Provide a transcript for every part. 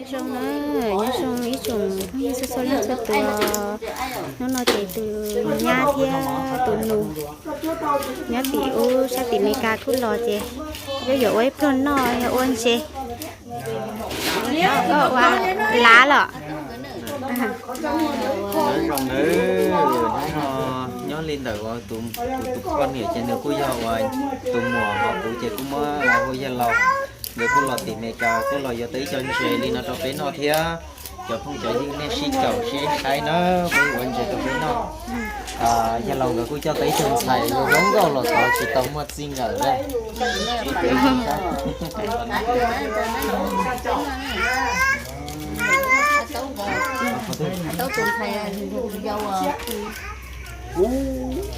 Zoo na, nyob zoo ib tsoom phooj ywg txhua txhua leej txhua tus. Hnub no ces tus nyab thiab tus nus nyob tim ub sab tim Meskas kuj los ces yog yuav ua ib pluag noj yog ua ntses. Koj ua lav los? Nyob zoo nawb, hnub no nyob li ntawm tus, kuv tus poj niam ces nws kuj yog ua tus muam, ho kuv ces kuj muab hu yawg laus. Nkawd kuj los tim Meskas kuj los yuav tau ib co ntses li no rau peb noj thiab. Cov phooj cov ywg nej sib caum sib saib na, peb ua ntses rau peb noj. Yawg laus nkawd kuj coj tau ib tug ntxhais zoo nkauj los tod tsis tau muaj txij nkawm na.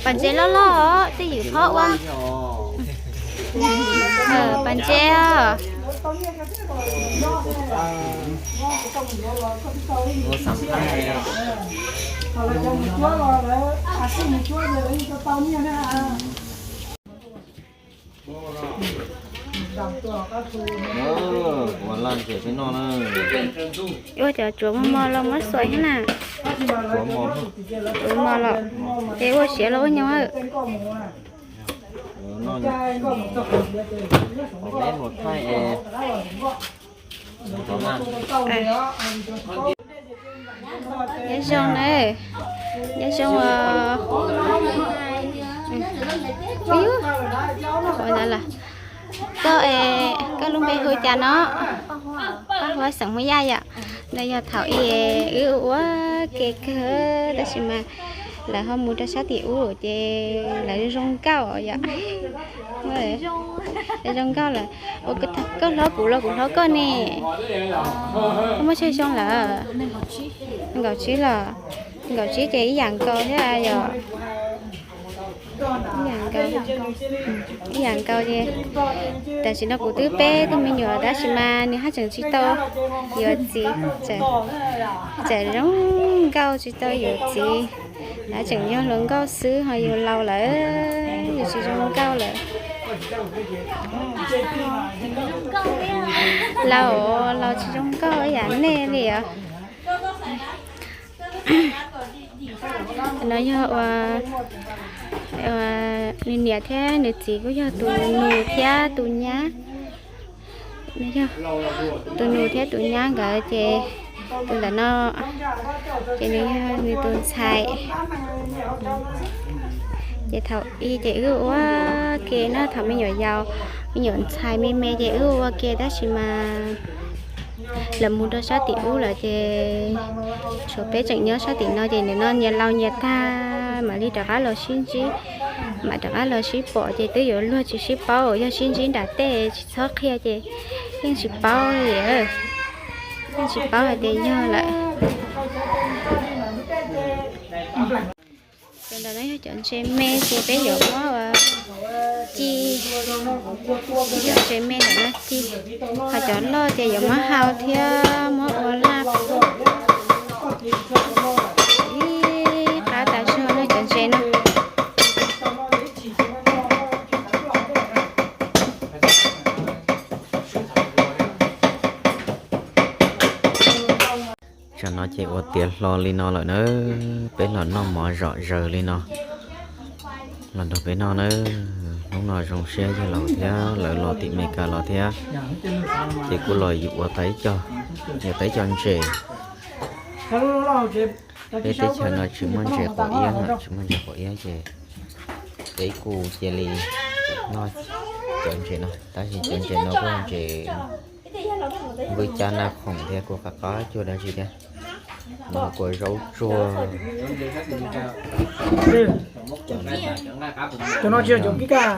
Pas ntses loj loj os, twj ywm phob ua. Pas ntses os. Ua laj ntses peb noj na. Ua cov tsuav mos mos los muab xuas thiab na. Tsuav mos, tsuav mos los, ces ua siav los ua nyoos. Peb mus thaij es. Nyob zoo na, nyob zoo. Koj, koj lub npe hu cas no? Paj Huab xeem Hmoob Yaj yom. No yog thaum ub wb ua ke kawg tab sis mas lawv ho mus rau sab tim ub ces lawv zoo nkauj yom. Zoo nkauj lawm. Ua koj hlob kuv los kuv hlob koj ne. Koj muaj tsawg xyoo lawm? Nkaum tsib los? Nkaum tsib ces ib yam nkaus thiab yom. Ib yam nkaus ces tam sim no kuv twb peb tug me nyuam tab sis mas nws haj tseem tsis tau yuav txiv. Tseem zoo nkauj tsis tau yuav txiv. Haj tseem yog hluas nkauj xwb ho yus laus lawm yus tsis zoo nkauj lawm. Laus, laus tsis zoo nkauj ib yam nej li os. No yog ua nws niam thiab nws txiv kuj yog tus nus thiab tus nyab. Tus nus thiab tus nyab nkawd ces tus ntawm no ces nws yog nws tus ntxhais. Ces thaum ub ces wb ua ke na, thaum me nyuam yaus, me nyuam ntxhais me me ces wb ua ke tab sis mas lawv mus rau sab tim ub lawm ces tshuav peb tseem nyob sab tim no ces nim no nyias laus nyias tag mam li rov qab los sib ntsib, mam rov qab los sib pom ces twb yuav luag tsis sib paub, yog sib ntsib nram tej tsis txhob qhia ces yeej tsis paub li, yeej tsis paub hais tias yog lawm. Cov ntawm no yog cov ntses me ces peb yuav muab ua ci, cov ntses me ntawm no ci, ho cov loj ces yuav muab hau thiab muab ua laj. Ib qab tas zog no cov ntses no. Tsam no ces ua tiav hlo li no lawm na, peb los noj mov zom zaws li no los nrog peb noj na. Hnub no zoo siab yog laus thiab lawv los tim Meskas los thiab, ces kuj los yuav ua tau ib co, yuav tau ib co ntses. Peb teb chaws no tsis muaj ntses quav iab na, tsis muaj ntses quav iab ces peb kuj cia li noj cov ntses no, tab sis cov ntses no kuj ntses npwj cab naj khoom thiab kuj qab qab cuag dab tsi thiab. No kuj zaub tsuag. Cov no tsis yog cov kib kaj.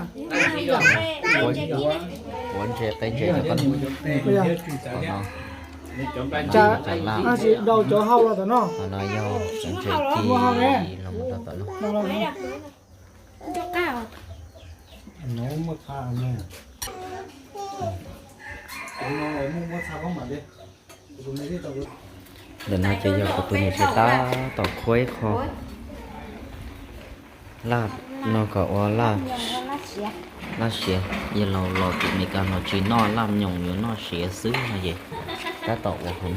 Ua ntses qe ntses no, cov laj, cov laj, cov hau los tom no. Ho no yog cov ntses ci los mus rau tom no. Ntawm no ces yog kuv tus niam tsev tab tom khuab ib qho laj no kom ua laj Laj siav, yawg laus los tim Meskas no tsis noj laj nyoos, yuav noj siav xwb no ces tab tom ua hauv.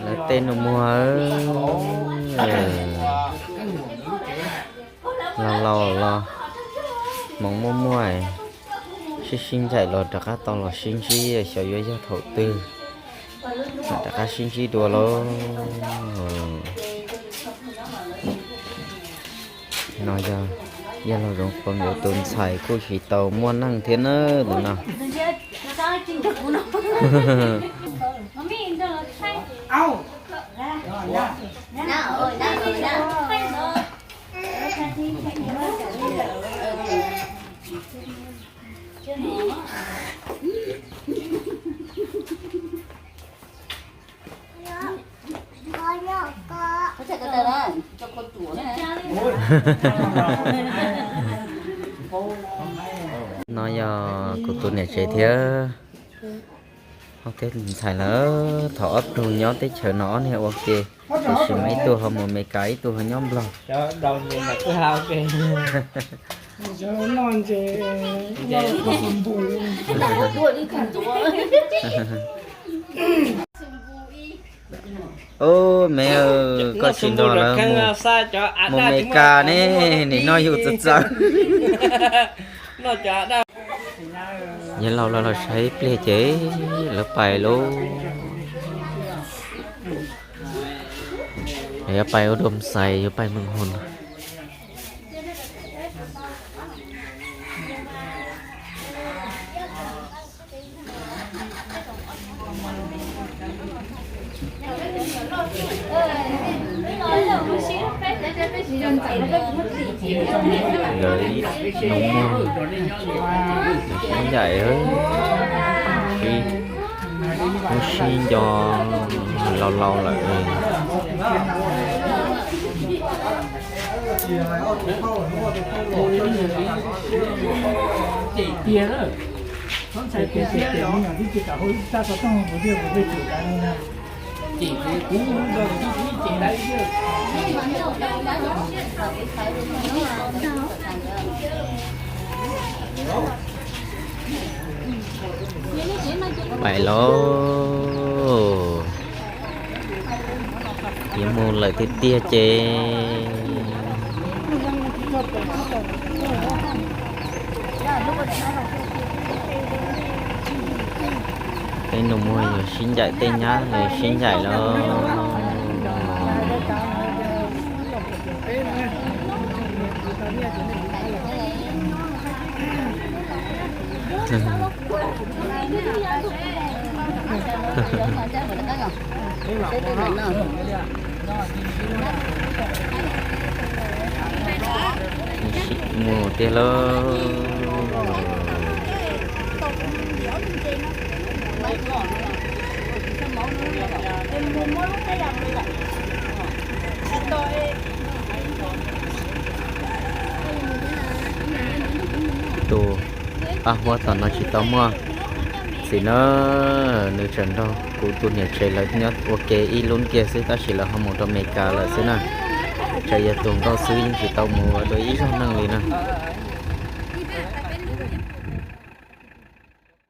Lawv tej nus muag laus laus los hmoov muaj muaj, sib sib ncaim los rov qab tau los sib ntsib xyov yuav yog thaum twg mam rov qab sib ntsib dua lauj. No yog, yog laus Zoov Foo nkawd tus ntxhais kuj tsis tau muaj neej thiab na tus no. No yog kuv tus niam tsev thiab ob tug ntxhais lawm. Thaum ob tug nyob teb chaws no ob niag ua ke, tiam sis mas ib tug ho mus Meskas, ib tug ho nyob Nplog. Ub, me, koj tsis nrog lawv mus Meskas ne, nim no yus txawv txawv. Yawg laus los los saib pliag ces lawv pais lauj. Lawv yuav pais ua dua xais, yuav pais Meej Hoos. Nkawd ib nus muag sib ncaim, sib, sib nco laus laus lawm. Pais lauj. Yuav mus lawm tiag tiag ces. Tej nus muag yuav sib ncaim, tej nyab yuav sib ncaim lauj. Mus tiag lauj. Tus pab huab tom no tsis tau muaj txiv na, nws tseem nrog kuv tus niam tsev lawv nyob ua ke ib lub kiag xwb, tab sis lawv ho mus rau Meskas lawm xwb na. Tsam yog tus nkauj xwb yeej tsis tau mus ua dua ib zaug neeg li na.